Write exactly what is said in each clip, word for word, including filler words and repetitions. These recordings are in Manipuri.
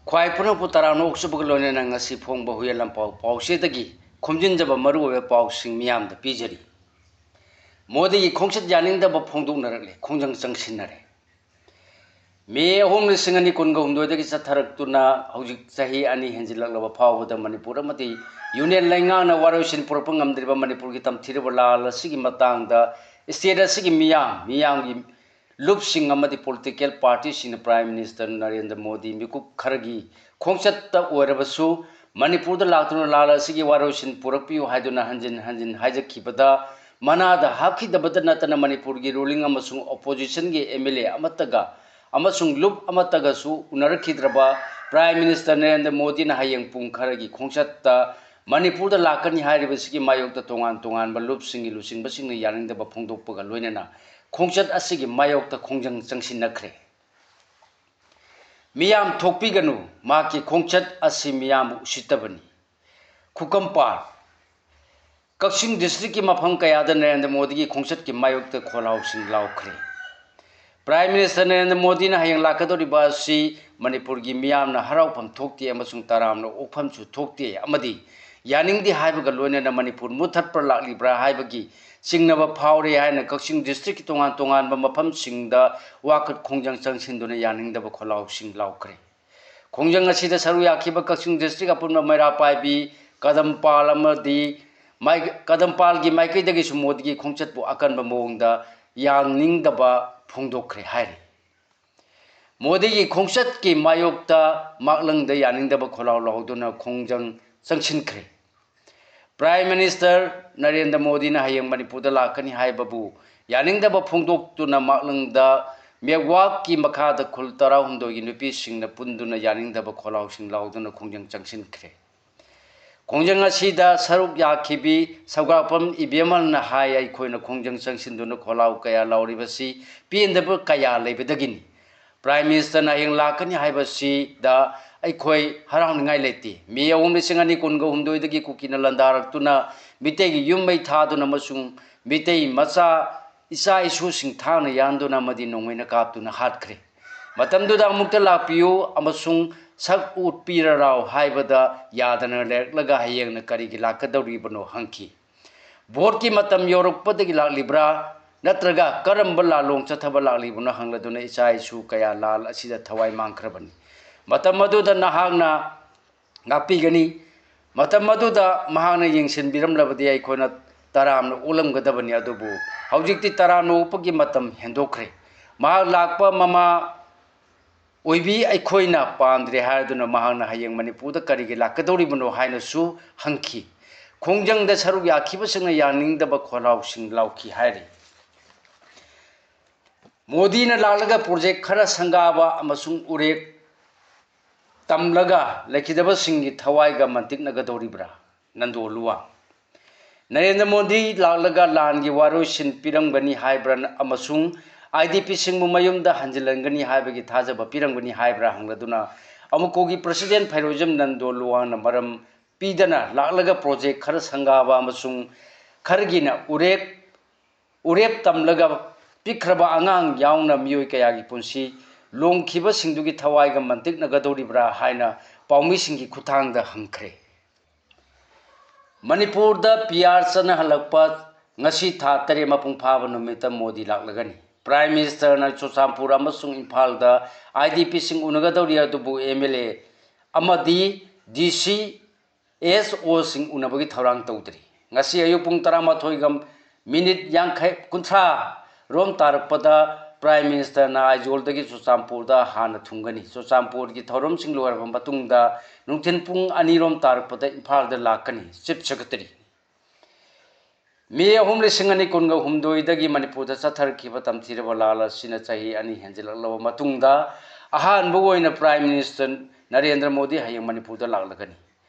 ꯈ꯭ꯋꯥꯏ ꯄꯨꯝꯅꯃꯛꯄꯨ ꯇꯔꯥꯝꯅ ꯑꯣꯛꯆꯕꯒ ꯂꯣꯏꯅꯅ ꯉꯁꯤ ꯐꯣꯡꯕ ꯍꯨꯏꯌꯦꯟ ꯂꯥꯟꯄꯥꯎ ꯄꯥꯎꯆꯦꯗꯒꯤ ꯈꯣꯝꯖꯤꯟꯖꯕ ꯃꯔꯨꯑꯣꯏꯕ ꯄꯥꯎꯁꯤꯡ ꯃꯤꯌꯥꯝꯗ ꯄꯤꯖꯔꯤ꯫ ꯃꯣꯗꯤꯒꯤ ꯈꯣꯡꯆꯠ ꯌꯥꯅꯤꯡꯗꯕ ꯐꯣꯡꯗꯣꯛꯅꯔꯛꯂꯦ, ꯈꯣꯡꯖꯪ ꯆꯪꯁꯤꯟꯅꯔꯦ꯫ ꯃꯦ ꯑꯍꯨꯝ, ꯂꯤꯁꯤꯡ ꯑꯅꯤ ꯀꯨꯟꯒ ꯍꯨꯝꯗꯣꯏꯗꯒꯤ ꯆꯠꯊꯔꯛꯇꯨꯅ ꯍꯧꯖꯤꯛ ꯆꯍꯤ ꯑꯅꯤ ꯍꯦꯟꯖꯤꯜꯂꯛꯂꯕ ꯐꯥꯎꯕꯗ ꯃꯅꯤꯄꯨꯔ ꯑꯃꯗꯤ ꯌꯨꯅꯤꯌꯟ ꯂꯩꯉꯥꯛꯅ ꯋꯥꯔꯣꯏꯁꯤꯟ ꯄꯨꯔꯛꯄ ꯉꯝꯗ꯭ꯔꯤꯕ ꯃꯅꯤꯄꯨꯔꯒꯤ ꯇꯝꯊꯤꯔꯕ ꯂꯥꯜ ꯑꯁꯤꯒꯤ ꯃꯇꯥꯡꯗ state ꯑꯁꯤꯒꯤ ꯃꯤꯌꯥꯝ, ꯃꯤꯌꯥꯝꯒꯤ ꯂꯨꯞꯁꯤꯡ ꯑꯃꯗꯤ political partyꯁꯤꯡꯅ Prime Minister Narendra Modi ꯃꯤꯀꯨꯞ ꯈꯔꯒꯤ ꯈꯣꯡꯆꯠꯇ ꯑꯣꯏꯔꯕꯁꯨ ꯃꯅꯤꯄꯨꯔꯗ ꯂꯥꯛꯇꯨꯅ ꯂꯥꯜ ꯑꯁꯤꯒꯤ ꯋꯥꯔꯣꯏꯁꯤꯟ ꯄꯨꯔꯛꯄꯤꯌꯨ ꯍꯥꯏꯗꯨꯅ ꯍꯟꯖꯤꯟ ꯍꯟꯖꯤꯟ ꯍꯥꯏꯖꯈꯤꯕꯗ ꯃꯅꯥꯗ ꯍꯥꯞꯈꯤꯗꯕꯇ ꯅꯠꯇꯅ ꯃꯅꯤꯄꯨꯔꯒꯤ ruling ꯑꯃꯁꯨꯡ oppositionꯒꯤ MLA ꯑꯃꯠꯇꯒ ꯑꯃꯁꯨꯡ ꯂꯨꯞ ꯑꯃꯠꯇꯒꯁꯨ ꯎꯅꯔꯛꯈꯤꯗ꯭ꯔꯕ Prime Minister ꯅꯔꯦꯟꯗ꯭ꯔ ꯃꯣꯗꯤꯅ ꯍꯌꯦꯡ ꯄꯨꯡ ꯈꯔꯒꯤ ꯈꯣꯡꯆꯠꯇ ꯃꯅꯤꯄꯨꯔꯗ ꯂꯥꯛꯀꯅꯤ ꯍꯥꯏꯔꯤꯕꯁꯤꯒꯤ ꯃꯥꯌꯣꯛꯇ ꯇꯣꯉꯥꯟ ꯇꯣꯉꯥꯟꯕ ꯂꯨꯞꯁꯤꯡꯒꯤ ꯂꯨꯆꯤꯡꯕꯁꯤꯡꯅ ꯌꯥꯅꯤꯡꯗꯕ ꯐꯣꯡꯗꯣꯛꯄꯒ ꯂꯣꯏꯅꯅ ꯈꯣꯡꯆꯠ ꯑꯁꯤꯒꯤ ꯃꯥꯌꯣꯛꯇ ꯈꯣꯡꯖꯪ ꯆꯪꯁꯤꯟꯅꯈ꯭ꯔꯦ꯫ ꯃꯤꯌꯥꯝ ꯊꯣꯛꯄꯤꯒꯅꯨ, ꯃꯍꯥꯛꯀꯤ ꯈꯣꯡꯆꯠ ꯑꯁꯤ ꯃꯤꯌꯥꯝꯕꯨ ꯎꯁꯤꯠꯇꯕꯅꯤ꯫ ꯈꯨꯀꯝꯄꯥꯜ, ꯀꯛꯆꯤꯡ districtꯀꯤ ꯃꯐꯝ ꯀꯌꯥꯗ ꯅꯔꯦꯟꯗ꯭ꯔ ꯃꯣꯗꯤꯒꯤ ꯈꯣꯡꯆꯠꯀꯤ ꯃꯥꯌꯣꯛꯇ ꯈꯣꯜꯂꯥꯎꯁꯤꯡ ꯂꯥꯎꯈ꯭ꯔꯦ꯫ Prime Minister ꯅꯔꯦꯟꯗ꯭ꯔ ꯃꯣꯗꯤꯅ ꯍꯌꯦꯡ ꯂꯥꯛꯀꯗꯧꯔꯤꯕ ꯑꯁꯤ ꯃꯅꯤꯄꯨꯔꯒꯤ ꯃꯤꯌꯥꯝꯅ ꯍꯔꯥꯎꯐꯝ ꯊꯣꯛꯇꯦ ꯑꯃꯁꯨꯡ ꯇꯔꯥꯝꯅ ꯑꯣꯛꯐꯝꯁꯨ ꯊꯣꯛꯇꯦ ꯑꯃꯗꯤ ꯌꯥꯅꯤꯡꯗꯦ ꯍꯥꯏꯕꯒ ꯂꯣꯏꯅꯅ ꯃꯅꯤꯄꯨꯔ ꯃꯨꯠꯊꯠꯄ꯭ꯔꯥ ꯂꯥꯛꯂꯤꯕ꯭ꯔꯥ ꯍꯥꯏꯕꯒꯤ ꯆꯤꯡꯅꯕ ꯐꯥꯎꯔꯦ ꯍꯥꯏꯅ ꯀꯛꯆꯤꯡ districtꯀꯤ ꯇꯣꯉꯥꯟ ꯇꯣꯉꯥꯟꯕ ꯃꯐꯝꯁꯤꯡꯗ ꯋꯥꯀꯠ ꯈꯣꯡꯖꯪ ꯆꯪꯁꯤꯟꯗꯨꯅ ꯌꯥꯅꯤꯡꯗꯕ ꯈꯣꯜꯂꯥꯎꯁꯤꯡ ꯂꯥꯎꯈ꯭ꯔꯦ꯫ ꯈꯣꯡꯖꯪ ꯑꯁꯤꯗ ꯁꯔꯨꯛ ꯌꯥꯈꯤꯕ ꯀꯛꯆꯤꯡ district ꯑꯄꯨꯟꯕ ꯃꯩꯔꯥ ꯄꯥꯏꯕꯤ ꯀꯗꯝꯄꯥꯜ ꯑꯃꯗꯤ ꯃꯥꯏ-, ꯀꯗꯝꯄꯥꯜꯒꯤ ꯃꯥꯏꯀꯩꯗꯒꯤꯁꯨ ꯃꯣꯗꯤꯒꯤ ꯈꯣꯡꯆꯠꯄꯨ ꯑꯀꯟꯕ ꯃꯑꯣꯡꯗ ꯌꯥꯅꯤꯡꯗꯕ ꯐꯣꯡꯗꯣꯛꯈ꯭ꯔꯦ ꯍꯥꯏꯔꯤ꯫ ꯃꯣꯗꯤꯒꯤ ꯈꯣꯡꯆꯠꯀꯤ ꯃꯥꯌꯣꯛꯇ ꯃꯥꯛꯂꯪꯗ ꯌꯥꯅꯤꯡꯗꯕ ꯈꯣꯜꯂꯥꯎ ꯂꯥꯎꯗꯨꯅ ꯈꯣꯡꯖꯪ ꯆꯪꯁꯤꯟꯈ꯭ꯔꯦ꯫ Prime Minister ꯅꯔꯦꯟꯗ꯭ꯔ ꯃꯣꯗꯤꯅ ꯍꯌꯦꯡ ꯃꯅꯤꯄꯨꯔꯗ ꯂꯥꯛꯀꯅꯤ ꯍꯥꯏꯕꯕꯨ ꯌꯥꯅꯤꯡꯗꯕ ꯐꯣꯡꯗꯣꯛꯇꯨꯅ ꯃꯥꯛꯂꯪꯗ ꯃꯦꯛꯋꯥꯛꯀꯤ ꯃꯈꯥꯗ ꯈꯨꯜ ꯇꯔꯥꯍꯨꯝꯗꯣꯏꯒꯤ ꯅꯨꯄꯤꯁꯤꯡꯅ ꯄꯨꯟꯗꯨꯅ ꯌꯥꯅꯤꯡꯗꯕ ꯈꯣꯜꯂꯥꯎꯁꯤꯡ ꯂꯥꯎꯗꯨꯅ ꯈꯣꯡꯖꯪ ꯆꯪꯁꯤꯟꯈ꯭ꯔꯦ꯫ ꯈꯣꯡꯖꯪ ꯑꯁꯤꯗ ꯁꯔꯨꯛ ꯌꯥꯈꯤꯕꯤ ꯁꯧꯒ꯭ꯔꯥꯛꯄꯝ ꯏꯕꯦꯝꯍꯜꯅ ꯍꯥꯏ, ꯑꯩꯈꯣꯏꯅ ꯈꯣꯡꯖꯪ ꯆꯪꯁꯤꯟꯗꯨꯅ ꯈꯣꯜꯂꯥꯎ ꯀꯌꯥ ꯂꯥꯎꯔꯤꯕꯁꯤ ꯄꯦꯟꯗꯕ ꯀꯌꯥ ꯂꯩꯕꯗꯒꯤꯅꯤ꯫ Prime Minister ꯅ ꯍꯌꯦꯡ ꯂꯥꯛꯀꯅꯤ ꯍꯥꯏꯕꯁꯤꯗ ꯑꯩꯈꯣꯏ ꯍꯔꯥꯎꯅꯤꯡꯉꯥꯏ ꯂꯩꯇꯦ꯫ ꯃꯦ ꯑꯍꯨꯝ, ꯂꯤꯁꯤꯡ ꯑꯅꯤ ꯀꯨꯟꯒ ꯍꯨꯝꯗꯣꯏꯗꯒꯤ ꯀꯨꯀꯤꯅ ꯂꯥꯟꯗꯥꯔꯛꯇꯨꯅ ꯃꯤꯇꯩꯒꯤ ꯌꯨꯝ ꯃꯩ ꯊꯥꯗꯨꯅ ꯑꯃꯁꯨꯡ ꯃꯤꯇꯩ ꯃꯆꯥ ꯏꯆꯥ ꯏꯁꯨꯁꯤꯡ ꯊꯥꯡꯅ ꯌꯥꯟꯗꯨꯅ ꯑꯃꯗꯤ ꯅꯣꯡꯃꯩꯅ ꯀꯥꯞꯇꯨꯅ ꯍꯥꯠꯈ꯭ꯔꯦ꯫ ꯃꯇꯝꯗꯨꯗ ꯑꯃꯨꯛꯇ ꯂꯥꯛꯄꯤꯌꯨ ꯑꯃꯁꯨꯡ ꯁꯛ ꯎꯠꯄꯤꯔꯔꯥꯎ ꯍꯥꯏꯕꯗ ꯌꯥꯗꯅ ꯂꯩꯔꯛꯂꯒ ꯍꯌꯦꯡꯅ ꯀꯔꯤꯒꯤ ꯂꯥꯛꯀꯗꯧꯔꯤꯕꯅꯣ ꯍꯪꯈꯤ꯫ ꯚꯣꯠꯀꯤ ꯃꯇꯝ ꯌꯧꯔꯛꯄꯗꯒꯤ ꯂꯥꯛꯂꯤꯕ꯭ꯔꯥ, ꯅꯠꯇ꯭ꯔꯒ ꯀꯔꯝꯕ ꯂꯥꯂꯣꯡ ꯆꯠꯊꯕ ꯂꯥꯛꯂꯤꯕꯅꯣ ꯍꯪꯂꯗꯨꯅ ꯏꯆꯥ ꯏꯁꯨ ꯀꯌꯥ ꯂꯥꯜ ꯑꯁꯤꯗ ꯊꯋꯥꯏ ꯃꯥꯡꯈ꯭ꯔꯕꯅꯤ꯫ ꯃꯇꯝ ꯑꯗꯨꯗ ꯅꯍꯥꯛꯅ ꯉꯥꯛꯄꯤꯒꯅꯤ꯫ ꯃꯇꯝ ꯑꯗꯨꯗ ꯃꯍꯥꯛꯅ ꯌꯦꯡꯁꯤꯟꯕꯤꯔꯝꯂꯕꯗꯤ ꯑꯩꯈꯣꯏꯅ ꯇꯔꯥꯝꯅ ꯑꯣꯛꯂꯝꯒꯗꯕꯅꯤ, ꯑꯗꯨꯕꯨ ꯍꯧꯖꯤꯛꯇꯤ ꯇꯔꯥꯝꯅ ꯑꯣꯛꯄꯒꯤ ꯃꯇꯝ ꯍꯦꯟꯗꯣꯛꯈ꯭ꯔꯦ꯫ ꯃꯍꯥꯛ ꯂꯥꯛꯄ ꯃꯃꯥ ꯑꯣꯏꯕꯤ ꯑꯩꯈꯣꯏꯅ ꯄꯥꯝꯗ꯭ꯔꯦ ꯍꯥꯏꯗꯨꯅ ꯃꯍꯥꯛꯅ ꯍꯌꯦꯡ ꯃꯅꯤꯄꯨꯔꯗ ꯀꯔꯤꯒꯤ ꯂꯥꯛꯀꯗꯧꯔꯤꯕꯅꯣ ꯍꯥꯏꯅꯁꯨ ꯍꯪꯈꯤ꯫ ꯈꯣꯡꯖꯪꯗ ꯁꯔꯨꯛ ꯌꯥꯈꯤꯕꯁꯤꯡꯅ ꯌꯥꯅꯤꯡꯗꯕ ꯈꯣꯜꯂꯥꯎꯁꯤꯡ ꯂꯥꯎꯈꯤ ꯍꯥꯏꯔꯤ꯫ ꯃꯣꯗꯤꯅ ꯂꯥꯛꯂꯒ ꯄ꯭ꯔꯣꯖꯦꯛ ꯈꯔ ꯁꯪꯒꯥꯕ ꯑꯃꯁꯨꯡ ꯎꯔꯦꯞ ꯇꯝꯂꯒ ꯂꯩꯈꯤꯗꯕꯁꯤꯡꯒꯤ ꯊꯋꯥꯏꯒ ꯃꯟꯇꯤꯛꯅꯒꯗꯧꯔꯤꯕ꯭ꯔꯥ? ꯅꯟꯗꯣ ꯂꯨꯋꯥꯡ꯫ ꯅꯔꯦꯟꯗ꯭ꯔ ꯃꯣꯗꯤ ꯂꯥꯛꯂꯒ ꯂꯥꯟꯒꯤ ꯋꯥꯔꯣꯏꯁꯤꯟ ꯄꯤꯔꯝꯒꯅꯤ ꯍꯥꯏꯕ꯭ꯔꯥ ꯑꯃꯁꯨꯡ ꯑꯥꯏ ꯗꯤ ꯄꯤꯁꯤꯡꯕꯨ ꯃꯌꯨꯝꯗ ꯍꯟꯖꯤꯜꯍꯟꯒꯅꯤ ꯍꯥꯏꯕꯒꯤ ꯊꯥꯖꯕ ꯄꯤꯔꯝꯒꯅꯤ ꯍꯥꯏꯕ꯭ꯔꯥ ꯍꯪꯂꯗꯨꯅ ꯑꯃꯨꯀꯣꯒꯤ ꯄ꯭ꯔꯁꯤꯗꯦꯟ ꯐꯩꯔꯣꯏꯖꯝ ꯅꯟꯗꯣ ꯂꯨꯋꯥꯡꯅ ꯃꯔꯝ ꯄꯤꯗꯅ ꯂꯥꯛꯂꯒ ꯄ꯭ꯔꯣꯖꯦꯛ ꯈꯔ ꯁꯪꯒꯥꯕ ꯑꯃꯁꯨꯡ ꯈꯔꯒꯤꯅ ꯎꯔꯦꯞ ꯎꯔꯦꯞ ꯇꯝꯂꯒ ꯄꯤꯛꯈ꯭ꯔꯕ ꯑꯉꯥꯡ ꯌꯥꯎꯅ ꯃꯤꯑꯣꯏ ꯀꯌꯥꯒꯤ ꯄꯨꯟꯁꯤ ꯂꯣꯡꯈꯤꯕꯁꯤꯡꯗꯨꯒꯤ ꯊꯋꯥꯏꯒ ꯃꯟꯇꯤꯛꯅꯒꯗꯧꯔꯤꯕ꯭ꯔꯥ ꯍꯥꯏꯅ ꯄꯥꯎꯃꯤꯁꯤꯡꯒꯤ ꯈꯨꯠꯊꯥꯡꯗ ꯍꯪꯈ꯭ꯔꯦ꯫ ꯃꯅꯤꯄꯨꯔꯗ ꯄꯤ ꯑꯥꯔ ꯆꯠꯅꯍꯜꯂꯛꯄ ꯉꯁꯤ ꯊꯥ ꯇꯔꯦꯠ ꯃꯄꯨꯡ ꯐꯥꯕ ꯅꯨꯃꯤꯠꯇ ꯃꯣꯗꯤ ꯂꯥꯛꯂꯒꯅꯤ꯫ ꯄ꯭ꯔꯥꯏꯝ ꯃꯤꯅꯤꯁꯇꯔꯅ ꯆꯨꯔꯆꯥꯟꯄꯨꯔ ꯑꯃꯁꯨꯡ ꯏꯝꯐꯥꯜꯗ ꯑꯥꯏ ꯗꯤ ꯄꯤꯁꯤꯡ ꯎꯅꯒꯗꯧꯔꯤ, ꯑꯗꯨꯕꯨ ꯑꯦꯝ ꯑꯦꯜ ꯑꯦ ꯑꯃꯗꯤ ꯗꯤ ꯁꯤ ꯑꯦꯁ ꯑꯣꯁꯤꯡ ꯎꯅꯕꯒꯤ ꯊꯧꯔꯥꯡ ꯇꯧꯗ꯭ꯔꯤ꯫ ꯉꯁꯤ ꯑꯌꯨꯛ ꯄꯨꯡ ꯇꯔꯥꯃꯥꯊꯣꯏꯒ ꯃꯤꯅꯤꯠ ꯌꯥꯡꯈꯩ, ꯀꯨꯟꯊ꯭ꯔꯥ ꯔꯣꯝ ꯇꯥꯔꯛꯄꯗ ꯄ꯭ꯔꯥꯏꯝ ꯃꯤꯅꯤꯁꯇꯔꯅ ꯑꯥꯏꯖꯣꯜꯗꯒꯤ ꯆꯨꯔꯆꯥꯟꯄꯨꯔꯗ ꯍꯥꯟꯅ ꯊꯨꯡꯒꯅꯤ꯫ ꯆꯨꯔꯆꯥꯟꯄꯨꯔꯒꯤ ꯊꯧꯔꯝꯁꯤꯡ ꯂꯣꯏꯔꯕ ꯃꯇꯨꯡꯗ ꯅꯨꯡꯊꯤꯜ ꯄꯨꯡ ꯑꯅꯤ ꯔꯣꯝ ꯇꯥꯔꯛꯄꯗ ꯏꯝꯐꯥꯜꯗ ꯂꯥꯛꯀꯅꯤ꯫ ꯆꯤꯐ ꯁꯦꯀ꯭ꯔꯦꯇꯔꯤ ꯃꯦ ꯑꯍꯨꯝ, ꯂꯤꯁꯤꯡ ꯑꯅꯤ ꯀꯨꯟꯒ ꯍꯨꯝꯗꯣꯏꯗꯒꯤ ꯃꯅꯤꯄꯨꯔꯗ ꯆꯠꯊꯔꯛꯈꯤꯕ ꯇꯝꯊꯤꯔꯕ ꯂꯥꯜ ꯑꯁꯤꯅ ꯆꯍꯤ ꯑꯅꯤ ꯍꯦꯟꯖꯤꯜꯂꯛꯂꯕ ꯃꯇꯨꯡꯗ ꯑꯍꯥꯟꯕ ꯑꯣꯏꯅ ꯄ꯭ꯔꯥꯏꯝ ꯃꯤꯅꯤꯁꯇꯔ ꯅꯔꯦꯟꯗ꯭ꯔ ꯃꯣꯗꯤ ꯍꯌꯦꯡ ꯃꯅꯤꯄꯨꯔꯗ ꯂꯥꯛꯂꯒꯅꯤ꯫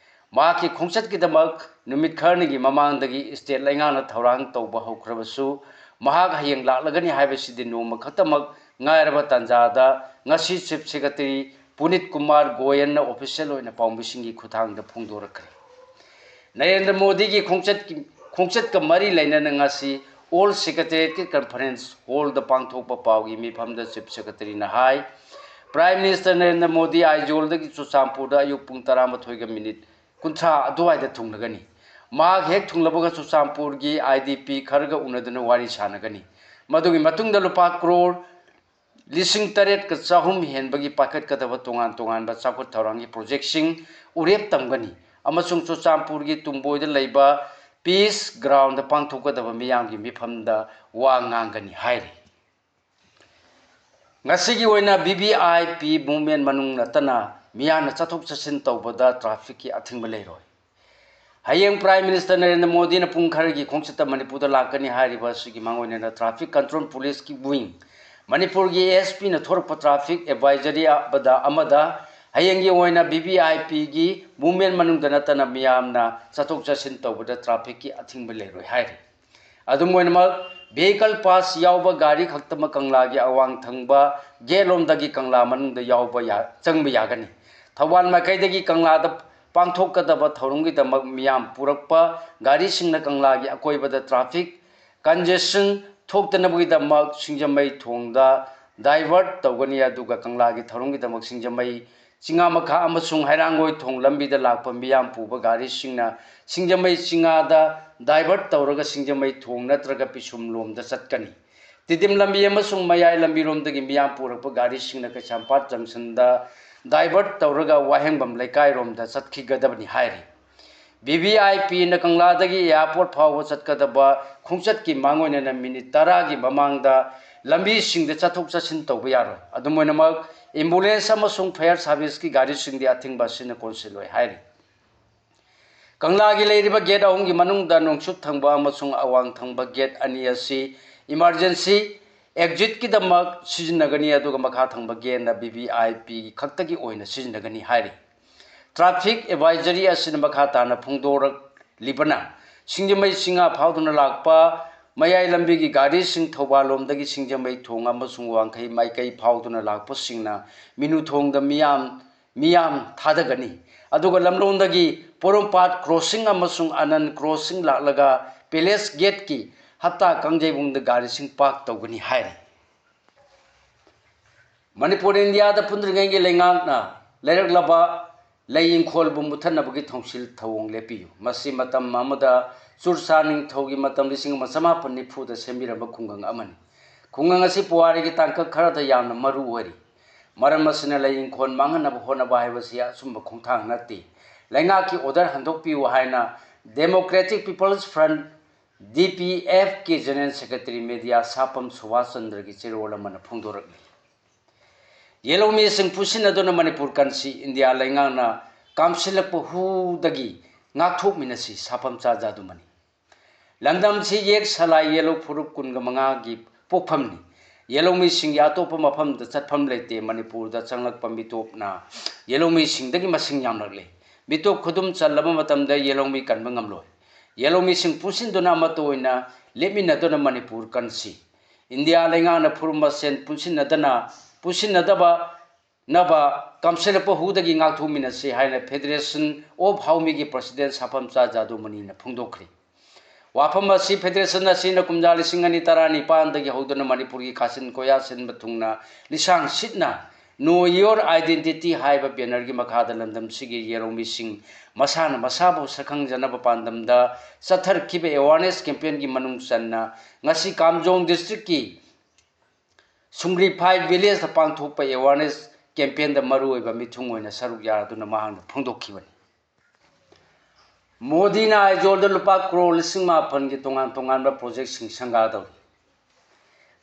ꯃꯍꯥꯛꯀꯤ ꯈꯣꯡꯆꯠꯀꯤꯗꯃꯛ ꯅꯨꯃꯤꯠ ꯈꯔꯅꯤꯒꯤ ꯃꯃꯥꯡꯗꯒꯤ ꯁ꯭ꯇꯦꯠ ꯂꯩꯉꯥꯛꯅ ꯊꯧꯔꯥꯡ ꯇꯧꯕ ꯍꯧꯈ꯭ꯔꯕꯁꯨ, ꯃꯍꯥꯛ ꯍꯌꯦꯡ ꯂꯥꯛꯂꯒꯅꯤ ꯍꯥꯏꯕꯁꯤꯗꯤ ꯅꯣꯡꯃ ꯈꯛꯇꯃꯛ ꯉꯥꯏꯔꯕ ꯇꯥꯟꯖꯥꯗ ꯉꯁꯤ ꯆꯤꯐ ꯁꯦꯀ꯭ꯔꯦꯇꯔꯤ ꯄꯨꯅꯤꯠ ꯀꯨꯃꯥꯔ ꯒꯣꯌꯜꯅ ꯑꯣꯐꯤꯁꯤꯌꯦꯜ ꯑꯣꯏꯅ ꯄꯥꯎꯃꯤꯁꯤꯡꯒꯤ ꯈꯨꯠꯊꯥꯡꯗ ꯐꯣꯡꯗꯣꯔꯛꯈ꯭ꯔꯦ꯫ ꯅꯔꯦꯟꯗ꯭ꯔ ꯃꯣꯗꯤꯒꯤ ꯈꯣꯡꯆꯠꯀꯤ, ꯈꯣꯡꯆꯠꯀ ꯃꯔꯤ ꯂꯩꯅꯅ ꯉꯁꯤ ꯑꯣꯜ ꯁꯦꯀ꯭ꯔꯦꯇꯔꯤꯌꯦꯠꯀꯤ ꯀꯟꯐꯔꯦꯟꯁ ꯍꯣꯜꯗ ꯄꯥꯡꯊꯣꯛꯄ ꯄꯥꯎꯒꯤ ꯃꯤꯐꯝꯗ ꯆꯤꯐ ꯁꯦꯀ꯭ꯔꯦꯇꯔꯤꯅ ꯍꯥꯏ, Prime Minister ꯅꯔꯦꯟꯗ꯭ꯔ ꯃꯣꯗꯤ ꯑꯥꯏꯖꯣꯜꯗꯒꯤ ꯆꯨꯔꯆꯥꯟꯄꯨꯔꯗ ꯑꯌꯨꯛ ꯄꯨꯡ ꯇꯔꯥꯃꯥꯊꯣꯏꯒ ꯃꯤꯅꯤꯠ ꯀꯨꯟꯊ꯭ꯔꯥ ꯑꯗꯨꯋꯥꯏꯗ ꯊꯨꯡꯂꯒꯅꯤ꯫ ꯃꯍꯥꯛ ꯍꯦꯛ ꯊꯨꯡꯂꯕꯒ ꯆꯨꯔꯆꯥꯟꯄꯨꯔꯒꯤ ꯑꯥꯏ ꯗꯤ ꯄꯤ ꯈꯔꯒ ꯎꯅꯗꯨꯅ ꯋꯥꯔꯤ ꯁꯥꯟꯅꯒꯅꯤ꯫ ꯃꯗꯨꯒꯤ ꯃꯇꯨꯡꯗ ꯂꯨꯄꯥ ꯀ꯭ꯔꯣꯔ ꯂꯤꯁꯤꯡ ꯇꯔꯦꯠꯀ ꯆꯍꯨꯝ ꯍꯦꯟꯕꯒꯤ ꯄꯥꯏꯈꯠꯀꯗꯕ ꯇꯣꯉꯥꯟ ꯇꯣꯉꯥꯟꯕ ꯆꯥꯎꯈꯠ ꯊꯧꯔꯥꯡꯒꯤ ꯄ꯭ꯔꯣꯖꯦꯛꯁꯤꯡ ꯎꯔꯦꯞ ꯇꯝꯒꯅꯤ ꯑꯃꯁꯨꯡ ꯆꯨꯔꯆꯥꯟꯄꯨꯔꯒꯤ ꯇꯨꯝꯕꯣꯏꯗ ꯂꯩꯕ ꯄꯤꯁ ꯒ꯭ꯔꯥꯎꯟꯗ ꯄꯥꯡꯊꯣꯛꯀꯗꯕ ꯃꯤꯌꯥꯝꯒꯤ ꯃꯤꯐꯝꯗ ꯋꯥ ꯉꯥꯡꯒꯅꯤ ꯍꯥꯏꯔꯤ꯫ ꯉꯁꯤꯒꯤ ꯑꯣꯏꯅ V V I P movement ꯃꯅꯨꯡ ꯅꯠꯇꯅ ꯃꯤꯌꯥꯝꯅ ꯆꯠꯊꯣꯛ ꯆꯠꯁꯤꯟ ꯇꯧꯕꯗ ꯇ꯭ꯔꯥꯐꯤꯛꯀꯤ ꯑꯊꯤꯡꯕ ꯂꯩꯔꯣꯏ꯫ ꯍꯌꯦꯡ ꯄ꯭ꯔꯥꯏꯝ ꯃꯤꯅꯤꯁꯇꯔ ꯅꯔꯦꯟꯗ꯭ꯔ ꯃꯣꯗꯤꯅ ꯄꯨꯡ ꯈꯔꯒꯤ ꯈꯣꯡꯆꯠꯇ ꯃꯅꯤꯄꯨꯔꯗ ꯂꯥꯛꯀꯅꯤ ꯍꯥꯏꯔꯤꯕ ꯑꯁꯤꯒꯤ ꯃꯥꯡꯑꯣꯏꯅꯅ ꯇ꯭ꯔꯥꯐꯤꯛ ꯀꯟꯇ꯭ꯔꯣꯜ ꯄꯨꯂꯤꯁꯀꯤ ꯋꯤꯡ, ꯃꯅꯤꯄꯨꯔꯒꯤ ꯑꯦ ꯑꯦꯁ ꯄꯤꯅ ꯊꯣꯔꯛꯄ ꯇ꯭ꯔꯥꯐꯤꯛ ꯑꯦꯗꯚꯥꯏꯖꯔꯤ ꯑꯃꯗ, ꯑꯃꯗ ꯍꯌꯦꯡꯒꯤ ꯑꯣꯏꯅ ꯚꯤ ꯚꯤ ꯑꯥꯏ ꯄꯤꯒꯤ ꯃꯨꯚꯃꯦꯟ ꯃꯅꯨꯡꯗ ꯅꯠꯇꯅ ꯃꯤꯌꯥꯝꯅ ꯆꯠꯊꯣꯛ ꯆꯠꯁꯤꯟ ꯇꯧꯕꯗ ꯇ꯭ꯔꯥꯐꯤꯛꯀꯤ ꯑꯊꯤꯡꯕ ꯂꯩꯔꯣꯏ ꯍꯥꯏꯔꯤ꯫ ꯑꯗꯨꯝ ꯑꯣꯏꯅꯃꯛ, vehicle pass ꯌꯥꯎꯕ ꯒꯥꯔꯤ ꯈꯛꯇꯃꯛ ꯀꯪꯂꯥꯒꯤ ꯑꯋꯥꯡ ꯊꯪꯕ ꯒꯦꯠ ꯂꯣꯝꯗꯒꯤ ꯀꯪꯂꯥ ꯃꯅꯨꯡꯗ ꯌꯥꯎꯕ ꯌꯥ-, ꯆꯪꯕ ꯌꯥꯒꯅꯤ꯫ ꯊꯧꯕꯥꯜ ꯃꯥꯏꯀꯩꯗꯒꯤ ꯀꯪꯂꯥꯗ ꯄꯥꯡꯊꯣꯛꯀꯗꯕ ꯊꯧꯔꯝꯒꯤꯗꯃꯛ ꯃꯤꯌꯥꯝ ꯄꯨꯔꯛꯄ ꯒꯥꯔꯤꯁꯤꯡꯅ ꯀꯪꯂꯥꯒꯤ ꯑꯀꯣꯏꯕꯗ traffic congestion ꯊꯣꯛꯇꯅꯕꯒꯤꯗꯃꯛ ꯁꯤꯡꯖꯃꯩ ꯊꯣꯡꯗ divert ꯇꯧꯒꯅꯤ, ꯑꯗꯨꯒ ꯀꯪꯂꯥꯒꯤ ꯊꯧꯔꯝꯒꯤꯗꯃꯛ ꯁꯤꯡꯖꯃꯩ ꯆꯤꯉꯥ ꯃꯈꯥ ꯑꯃꯁꯨꯡ ꯍꯩꯔꯥꯡꯒꯣꯏ ꯊꯣꯡ ꯂꯝꯕꯤꯗ ꯂꯥꯛꯄ ꯃꯤꯌꯥꯝ ꯄꯨꯕ ꯒꯥꯔꯤꯁꯤꯡꯅ ꯁꯤꯡꯖꯃꯩ ꯆꯤꯉꯥꯗ divert ꯇꯧꯔꯒ ꯁꯤꯡꯖꯃꯩ ꯊꯣꯡ ꯅꯠꯇ꯭ꯔꯒ ꯄꯤꯁꯨꯝꯂꯣꯝꯗ ꯆꯠꯀꯅꯤ꯫ ꯇꯤꯗꯤꯝ ꯂꯝꯕꯤ ꯑꯃꯁꯨꯡ ꯃꯌꯥꯏ ꯂꯝꯕꯤꯔꯣꯝꯗꯒꯤ ꯃꯤꯌꯥꯝ ꯄꯨꯔꯛꯄ ꯒꯥꯔꯤꯁꯤꯡꯅ ꯀꯩꯁꯥꯝꯄꯥꯠ ꯖꯪꯁꯟꯗ divert ꯇꯧꯔꯒ ꯋꯥꯍꯦꯡꯕꯝ ꯂꯩꯀꯥꯏꯔꯣꯝꯗ ꯆꯠꯈꯤꯒꯗꯕꯅꯤ ꯍꯥꯏꯔꯤ꯫ ꯚꯤ ꯚꯤ ꯑꯥꯏ ꯄꯤꯅ ꯀꯪꯂꯥꯗꯒꯤ airport ꯐꯥꯎꯕ ꯆꯠꯀꯗꯕ ꯈꯣꯡꯆꯠꯀꯤ ꯃꯥꯡꯑꯣꯏꯅꯅ ꯃꯤꯅꯤꯠ ꯇꯔꯥꯒꯤ ꯃꯃꯥꯡꯗ ꯂꯝꯕꯤꯁꯤꯡꯗ ꯆꯠꯊꯣꯛ ꯆꯠꯁꯤꯟ ꯇꯧꯕ ꯌꯥꯔꯣꯏ꯫ ꯑꯗꯨꯝ ꯑꯣꯏꯅꯃꯛ, ambulance ꯑꯃꯁꯨꯡ fire serviceꯀꯤ ꯒꯥꯔꯤꯁꯤꯡꯗꯤ ꯑꯊꯤꯡꯕ ꯑꯁꯤꯅ ꯀꯣꯟꯁꯤꯜꯂꯣꯏ ꯍꯥꯏꯔꯤ꯫ ꯀꯪꯂꯥꯒꯤ ꯂꯩꯔꯤꯕ gate ꯑꯍꯨꯝꯒꯤ ꯃꯅꯨꯡꯗ ꯅꯣꯡꯆꯨꯞ ꯊꯪꯕ ꯑꯃꯁꯨꯡ ꯑꯋꯥꯡ ꯊꯪꯕ gate ꯑꯅꯤ ꯑꯁꯤ emergency exitꯀꯤꯗꯃꯛ ꯁꯤꯖꯤꯟꯅꯒꯅꯤ, ꯑꯗꯨꯒ ꯃꯈꯥ ꯊꯪꯕ gateꯅ ꯚꯤ ꯚꯤ ꯑꯥꯏ ꯄꯤ ꯈꯛꯇꯒꯤ ꯑꯣꯏꯅ ꯁꯤꯖꯤꯟꯅꯒꯅꯤ ꯍꯥꯏꯔꯤ꯫ Traffic advisory ꯑꯁꯤꯅ ꯃꯈꯥ ꯇꯥꯅ ꯐꯣꯡꯗꯣꯔꯛꯂꯤꯕꯅ, ꯁꯤꯡꯖꯃꯩ ꯆꯤꯉꯥ ꯐꯥꯎꯗꯨꯅ ꯂꯥꯛꯄ ꯃꯌꯥꯏ ꯂꯝꯕꯤꯒꯤ ꯒꯥꯔꯤꯁꯤꯡ ꯊꯧꯕꯥꯜ ꯂꯣꯝꯗꯒꯤ ꯁꯤꯡꯖꯃꯩ ꯊꯣꯡ ꯑꯃꯁꯨꯡ ꯋꯥꯡꯈꯩ ꯃꯥꯏꯀꯩ ꯐꯥꯎꯗꯨꯅ ꯂꯥꯛꯄꯁꯤꯡꯅ ꯃꯤꯅꯨ ꯊꯣꯡꯗ ꯃꯤꯌꯥꯝ, ꯃꯤꯌꯥꯝ ꯊꯥꯗꯒꯅꯤ꯫ ꯑꯗꯨꯒ ꯂꯝꯂꯣꯡꯗꯒꯤ ꯄꯣꯔꯣꯝꯄꯥꯠ crossing ꯑꯃꯁꯨꯡ ꯑꯅꯟ crossing ꯂꯥꯛꯂꯒ palace gateꯀꯤ ꯍꯞꯇꯥ ꯀꯥꯡꯖꯩꯕꯨꯡꯗ ꯒꯥꯔꯤꯁꯤꯡ park ꯇꯧꯒꯅꯤ ꯍꯥꯏꯔꯤ꯫ ꯃꯅꯤꯄꯨꯔ ꯏꯟꯗꯤꯌꯥꯗ ꯄꯨꯟꯗ꯭ꯔꯤꯉꯩꯒꯤ ꯂꯩꯉꯥꯛꯅ ꯂꯩꯔꯛꯂꯕ ꯂꯩ ꯏꯪꯈꯣꯜꯕꯨ ꯃꯨꯠꯊꯠꯅꯕꯒꯤ ꯊꯧꯁꯤꯜ ꯊꯧꯑꯣꯡ ꯂꯦꯞꯄꯤꯌꯨ꯫ ꯃꯁꯤ ꯃꯇꯝ ꯑꯃꯗ ꯆꯨꯔꯆꯥꯟ ꯅꯤꯡꯊꯧꯒꯤ ꯃꯇꯝ ꯂꯤꯁꯤꯡ ꯑꯃ ꯆꯃꯥꯄꯟ ꯅꯤꯐꯨꯗ ꯁꯦꯝꯕꯤꯔꯝꯕ ꯈꯨꯡꯒꯪ ꯑꯃꯅꯤ꯫ ꯈꯨꯡꯒꯪ ꯑꯁꯤ ꯄꯨꯋꯥꯔꯤꯒꯤ ꯇꯥꯡꯀꯛ ꯈꯔꯗ ꯌꯥꯝꯅ ꯃꯔꯨ ꯑꯣꯏꯔꯤ꯫ ꯃꯔꯝ ꯑꯁꯤꯅ ꯂꯩ ꯏꯪꯈꯣꯜ ꯃꯥꯡꯍꯟꯅꯕ ꯍꯣꯠꯅꯕ ꯍꯥꯏꯕꯁꯤ ꯑꯆꯨꯝꯕ ꯈꯣꯡꯊꯥꯡ ꯅꯠꯇꯦ꯫ ꯂꯩꯉꯥꯛꯀꯤ order ꯍꯟꯗꯣꯛꯄꯤꯌꯨ ꯍꯥꯏꯅ Democratic People's Front, D P F ꯀꯤ General Secretary Media ꯁꯥꯄꯝ ꯁꯨꯕꯥꯁ ꯆꯟꯗ꯭ꯔꯒꯤ ꯆꯦꯔꯣꯜ ꯑꯃꯅ ꯐꯣꯡꯗꯣꯔꯛꯂꯤ꯫ ꯌꯦꯜꯍꯧꯃꯤꯁꯤꯡ ꯄꯨꯟꯁꯤꯟꯅꯗꯨꯅ ꯃꯅꯤꯄꯨꯔ ꯀꯟꯁꯤ ꯏꯟꯗꯤꯌꯥ ꯂꯩꯉꯥꯛꯅ ꯀꯥꯝꯁꯤꯜꯂꯛꯄ ꯍꯨꯗꯒꯤ ꯉꯥꯛꯊꯣꯛꯃꯤꯟꯅꯁꯤ꯫ ꯁꯥꯐꯝꯆꯥ ꯖꯥꯗꯨꯃꯅꯤ꯫ ꯂꯝꯗꯝꯁꯤ ꯌꯦꯛ ꯁꯂꯥꯏ ꯌꯦꯜꯍꯧ ꯐꯨꯔꯨꯞ ꯀꯨꯟꯒ ꯃꯉꯥꯒꯤ ꯄꯣꯛꯐꯝꯅꯤ꯫ ꯌꯦꯜꯍꯧꯃꯤꯁꯤꯡꯒꯤ ꯑꯇꯣꯞꯄ ꯃꯐꯝꯗ ꯆꯠꯐꯝ ꯂꯩꯇꯦ꯫ ꯃꯅꯤꯄꯨꯔꯗ ꯆꯪꯂꯛꯄ ꯃꯤꯇꯣꯞꯅ ꯌꯦꯜꯍꯧꯃꯤꯁꯤꯡꯗꯒꯤ ꯃꯁꯤꯡ ꯌꯥꯝꯂꯛꯂꯦ꯫ ꯃꯤꯇꯣꯞ ꯈꯨꯗꯨꯝ ꯆꯜꯂꯕ ꯃꯇꯝꯗ ꯌꯦꯜꯍꯧꯃꯤ ꯀꯟꯕ ꯉꯝꯂꯣꯏ꯫ ꯌꯦꯜꯍꯧꯃꯤꯁꯤꯡ ꯄꯨꯟꯁꯤꯟꯗꯨꯅ ꯑꯃꯠꯇ ꯑꯣꯏꯅ ꯂꯦꯞꯃꯤꯟꯅꯗꯨꯅ ꯃꯅꯤꯄꯨꯔ ꯀꯟꯁꯤ꯫ ꯏꯟꯗꯤꯌꯥ ꯂꯩꯉꯥꯛꯅ ꯐꯨꯔꯨꯞ ꯃꯁꯦꯟ ꯄꯨꯟꯁꯤꯟꯅꯗꯅ, ꯄꯨꯟꯁꯤꯟꯅꯗꯕ ꯅꯕ ꯀꯥꯝꯁꯤꯜꯂꯛꯄ ꯍꯨꯗꯒꯤ ꯉꯥꯛꯊꯣꯛꯃꯤꯟꯅꯁꯤ ꯍꯥꯏꯅ Federation of ꯍꯥꯎꯃꯤꯒꯤ President ꯁꯥꯐꯝꯆꯥ ꯖꯥꯗꯨꯃꯅꯤꯅ ꯐꯣꯡꯗꯣꯛꯈ꯭ꯔꯤ꯫ ꯋꯥꯐꯝ ꯑꯁꯤ Federation ꯑꯁꯤꯅ ꯀꯨꯝꯖꯥ ꯂꯤꯁꯤꯡ ꯑꯅꯤ ꯇꯔꯥꯅꯤꯄꯥꯟꯗꯒꯤ ꯍꯧꯗꯨꯅ ꯃꯅꯤꯄꯨꯔꯒꯤ ꯀꯥꯆꯤꯟ ꯀꯣꯌꯥ ꯁꯤꯟꯕ ꯊꯨꯡꯅ ꯂꯤꯁꯥꯡ ꯁꯤꯠꯅ Know Your Identity ꯍꯥꯏꯕ bannerꯒꯤ ꯃꯈꯥꯗ ꯂꯝꯗꯝꯁꯤꯒꯤ ꯌꯦꯜꯍꯧꯃꯤꯁꯤꯡ ꯃꯁꯥꯅ ꯃꯁꯥꯕꯨ ꯁꯛꯈꯪꯖꯅꯕ ꯄꯥꯟꯗꯝꯗ ꯆꯠꯊꯔꯛꯈꯤꯕ awareness campaignꯒꯤ ꯃꯅꯨꯡ ꯆꯟꯅ ꯉꯁꯤ ꯀꯥꯝꯖꯣꯡ districtꯀꯤ ꯁꯨꯡꯒ꯭ꯔꯤꯐꯥꯏ villageꯇ ꯄꯥꯡꯊꯣꯛꯄ awareness campaignꯗ ꯃꯔꯨꯑꯣꯏꯕ ꯃꯤꯊꯨꯡ ꯑꯣꯏꯅ ꯁꯔꯨꯛ ꯌꯥꯗꯨꯅ ꯃꯍꯥꯛꯅ ꯐꯣꯡꯗꯣꯛꯈꯤꯕꯅꯤ꯫ ꯃꯣꯗꯤꯅ ꯑꯥꯏꯖꯣꯜꯗ ꯂꯨꯄꯥ ꯀ꯭ꯔꯣꯔ ꯂꯤꯁꯤꯡ ꯃꯥꯄꯟꯒꯤ ꯇꯣꯉꯥꯟ ꯇꯣꯉꯥꯟꯕ projectꯁꯤꯡ ꯁꯪꯒꯥꯗꯧꯔꯤ꯫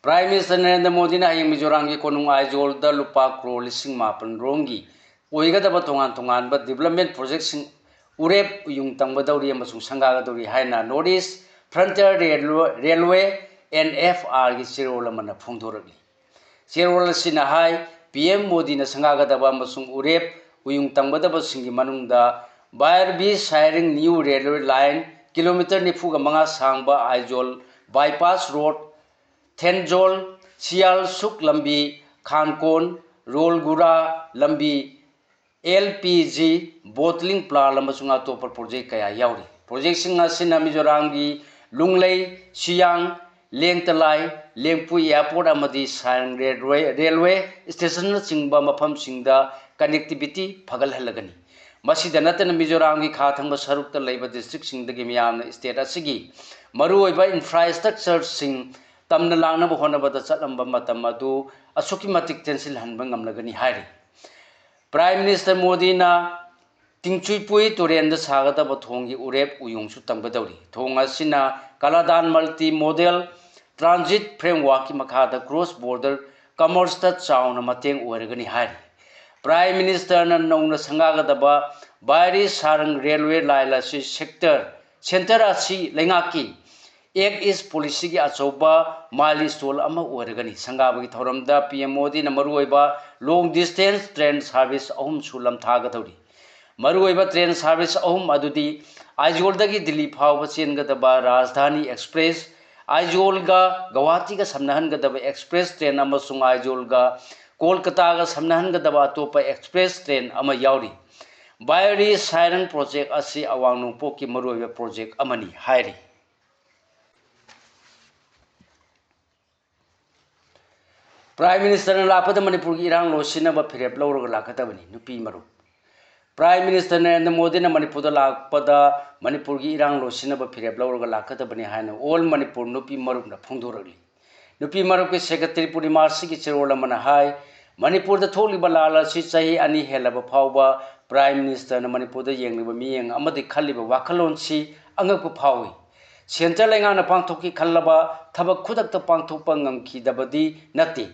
Prime Minister ꯅꯔꯦꯟꯗ꯭ꯔ ꯃꯣꯗꯤꯅ ꯍꯌꯦꯡ ꯃꯤꯖꯣꯔꯥꯝꯒꯤ ꯀꯣꯅꯨꯡ ꯑꯥꯏꯖꯣꯜꯗ ꯂꯨꯄꯥ ꯀ꯭ꯔꯣꯔ ꯂꯤꯁꯤꯡ ꯃꯥꯄꯟ ꯔꯣꯝꯒꯤ ꯑꯣꯏꯒꯗꯕ ꯇꯣꯉꯥꯟ ꯇꯣꯉꯥꯟꯕ development projectꯁꯤꯡ ꯎꯔꯦꯞ ꯎꯌꯨꯡ ꯇꯪꯒꯗꯧꯔꯤ ꯑꯃꯁꯨꯡ ꯁꯪꯒꯥꯒꯗꯧꯔꯤ ꯍꯥꯏꯅ North East Frontier Railway, Railway, N F Rꯒꯤ ꯆꯦꯔꯣꯜ ꯑꯃꯅ ꯐꯣꯡꯗꯣꯔꯛꯂꯤ꯫ ꯆꯦꯔꯣꯜ ꯑꯁꯤꯅ ꯍꯥꯏ, P M ꯃꯣꯗꯤꯅ ꯁꯪꯒꯥꯒꯗꯕ ꯑꯃꯁꯨꯡ ꯎꯔꯦꯞ ꯎꯌꯨꯡ ꯇꯝꯒꯗꯕꯁꯤꯡꯒꯤ ꯃꯅꯨꯡꯗ ꯕꯥꯏꯔꯕꯤ ꯁꯥꯏꯔꯤꯡ new railway line, kilometre ꯅꯤꯐꯨꯒ ꯃꯉꯥ ꯁꯥꯡꯕ ꯑꯥꯏꯖꯣꯜ bypass road, ꯊꯦꯟꯖꯣꯜ ꯁꯤꯌꯥꯜ ꯁꯨꯛ ꯂꯝꯕꯤ, ꯈꯥꯟꯀꯣꯟ ꯔꯣꯜꯒꯨꯔꯥ ꯂꯝꯕꯤ, L P G bottling plant ꯑꯃꯁꯨꯡ ꯑꯇꯣꯞꯄ project ꯀꯌꯥ ꯌꯥꯎꯔꯤ꯫ Projectꯁꯤꯡ ꯑꯁꯤꯅ ꯃꯤꯖꯣꯔꯥꯝꯒꯤ ꯂꯨꯡꯂꯩ, ꯁꯤꯌꯥꯡ, ꯂꯦꯡꯇꯂꯥꯏ, ꯂꯦꯡꯄꯨꯏ airport ꯑꯃꯗꯤ ꯁꯥꯏꯔꯪ railway, railway stationꯅꯆꯤꯡꯕ ꯃꯐꯝꯁꯤꯡꯗ connectivity ꯐꯒꯠꯍꯜꯂꯒꯅꯤ꯫ ꯃꯁꯤꯗ ꯅꯠꯇꯅ ꯃꯤꯖꯣꯔꯥꯝꯒꯤ ꯈꯥ ꯊꯪꯕ ꯁꯔꯨꯛꯇ ꯂꯩꯕ districtꯁꯤꯡꯗꯒꯤ ꯃꯤꯌꯥꯝꯅ state ꯑꯁꯤꯒꯤ ꯃꯔꯨꯑꯣꯏꯕ infrastructureꯁꯤꯡ ꯇꯝꯅ ꯂꯥꯡꯅꯕ ꯍꯣꯠꯅꯕꯗ ꯆꯠꯂꯝꯕ ꯃꯇꯝ ꯑꯗꯨ ꯑꯁꯨꯛꯀꯤ ꯃꯇꯤꯛ ꯇꯦꯟꯁꯤꯜꯍꯟꯕ ꯉꯝꯂꯒꯅꯤ ꯍꯥꯏꯔꯤ꯫ Prime Minister ꯃꯣꯗꯤꯅ ꯇꯤꯡꯆꯨꯏꯄꯨꯏ ꯇꯨꯔꯦꯟꯗ ꯁꯥꯒꯗꯕ ꯊꯣꯡꯒꯤ ꯎꯔꯦꯞ ꯎꯌꯣꯡꯁꯨ ꯇꯝꯒꯗꯧꯔꯤ꯫ ꯊꯣꯡ ꯑꯁꯤꯅ ꯀꯂꯥꯗꯥꯟ multi modal transit frameworkꯀꯤ ꯃꯈꯥꯗ cross border commerceꯇ ꯆꯥꯎꯅ ꯃꯇꯦꯡ ꯑꯣꯏꯔꯒꯅꯤ ꯍꯥꯏꯔꯤ꯫ Prime Ministerꯅ ꯅꯧꯅ ꯁꯪꯒꯥꯒꯗꯕ ꯕꯥꯏꯔꯤ ꯁꯥꯔꯪ railway line ꯑꯁꯤ sector, centre ꯑꯁꯤ ꯂꯩꯉꯥꯛꯀꯤ Act East policyꯒꯤ ꯑꯆꯧꯕ milestone ꯑꯃ ꯑꯣꯏꯔꯒꯅꯤ꯫ ꯁꯪꯒꯥꯕꯒꯤ ꯊꯧꯔꯝꯗ PM ꯃꯣꯗꯤꯅ ꯃꯔꯨꯑꯣꯏꯕ long distance train service ꯑꯍꯨꯝꯁꯨ ꯂꯝꯊꯥꯒꯗꯧꯔꯤ꯫ ꯃꯔꯨꯑꯣꯏꯕ train service ꯑꯍꯨꯝ ꯑꯗꯨꯗꯤ ꯑꯥꯏꯖꯣꯜꯗꯒꯤ ꯗꯤꯜꯂꯤ ꯐꯥꯎꯕ ꯆꯦꯟꯒꯗꯕ ꯔꯥꯖꯙꯥꯅꯤ express, ꯑꯥꯏꯖꯣꯜꯒ ꯒꯧꯍꯥꯇꯤꯒ ꯁꯝꯅꯍꯟꯒꯗꯕ express train ꯑꯃꯁꯨꯡ ꯑꯥꯏꯖꯣꯜꯒ ꯀꯣꯜꯀꯇꯥꯒ ꯁꯝꯅꯍꯟꯒꯗꯕ ꯑꯇꯣꯞꯄ express train ꯑꯃ ꯌꯥꯎꯔꯤ꯫ ꯕꯥꯏꯔꯤ ꯁꯥꯏꯔꯪ project ꯑꯁꯤ ꯑꯋꯥꯡ ꯅꯣꯡꯄꯣꯛꯀꯤ ꯃꯔꯨꯑꯣꯏꯕ project ꯑꯃꯅꯤ ꯍꯥꯏꯔꯤ꯫ Prime Ministerꯅ ꯂꯥꯛꯄꯗ ꯃꯅꯤꯄꯨꯔꯒꯤ ꯏꯔꯥꯡ ꯂꯣꯏꯁꯤꯟꯅꯕ ꯐꯤꯔꯦꯞ ꯂꯧꯔꯒ ꯂꯥꯛꯀꯗꯕꯅꯤ, ꯅꯨꯄꯤ ꯃꯔꯨꯞ꯫ Prime Minister ꯅꯔꯦꯟꯗ꯭ꯔ ꯃꯣꯗꯤꯅ ꯃꯅꯤꯄꯨꯔꯗ ꯂꯥꯛꯄꯗ ꯃꯅꯤꯄꯨꯔꯒꯤ ꯏꯔꯥꯡ ꯂꯣꯏꯁꯤꯟꯅꯕ ꯐꯤꯔꯦꯞ ꯂꯧꯔꯒ ꯂꯥꯛꯀꯗꯕꯅꯤ ꯍꯥꯏꯅ All Manipur ꯅꯨꯄꯤ ꯃꯔꯨꯞꯅ ꯐꯣꯡꯗꯣꯔꯛꯂꯤ꯫ ꯅꯨꯄꯤ ꯃꯔꯨꯞꯀꯤ secretary ꯄꯨꯔꯅꯤꯃꯥ ꯁꯤꯒꯤ ꯆꯦꯔꯣꯜ ꯑꯃꯅ ꯍꯥꯏ, ꯃꯅꯤꯄꯨꯔꯗ ꯊꯣꯛꯂꯤꯕ ꯂꯥꯜ ꯑꯁꯤ ꯆꯍꯤ ꯑꯅꯤ ꯍꯦꯜꯂꯕ ꯐꯥꯎꯕ Prime Ministerꯅ ꯃꯅꯤꯄꯨꯔꯗ ꯌꯦꯡꯂꯤꯕ ꯃꯤꯠꯌꯦꯡ ꯑꯃꯗꯤ ꯈꯜꯂꯤꯕ ꯋꯥꯈꯜꯂꯣꯟꯁꯤ ꯑꯉꯛꯄ ꯐꯥꯎꯏ꯫ Centre ꯂꯩꯉꯥꯛꯅ ꯄꯥꯡꯊꯣꯛꯀꯦ ꯈꯜꯂꯕ ꯊꯕꯛ ꯈꯨꯗꯛꯇ ꯄꯥꯡꯊꯣꯛꯄ ꯉꯝꯈꯤꯗꯕꯗꯤ ꯅꯠꯇꯦ꯫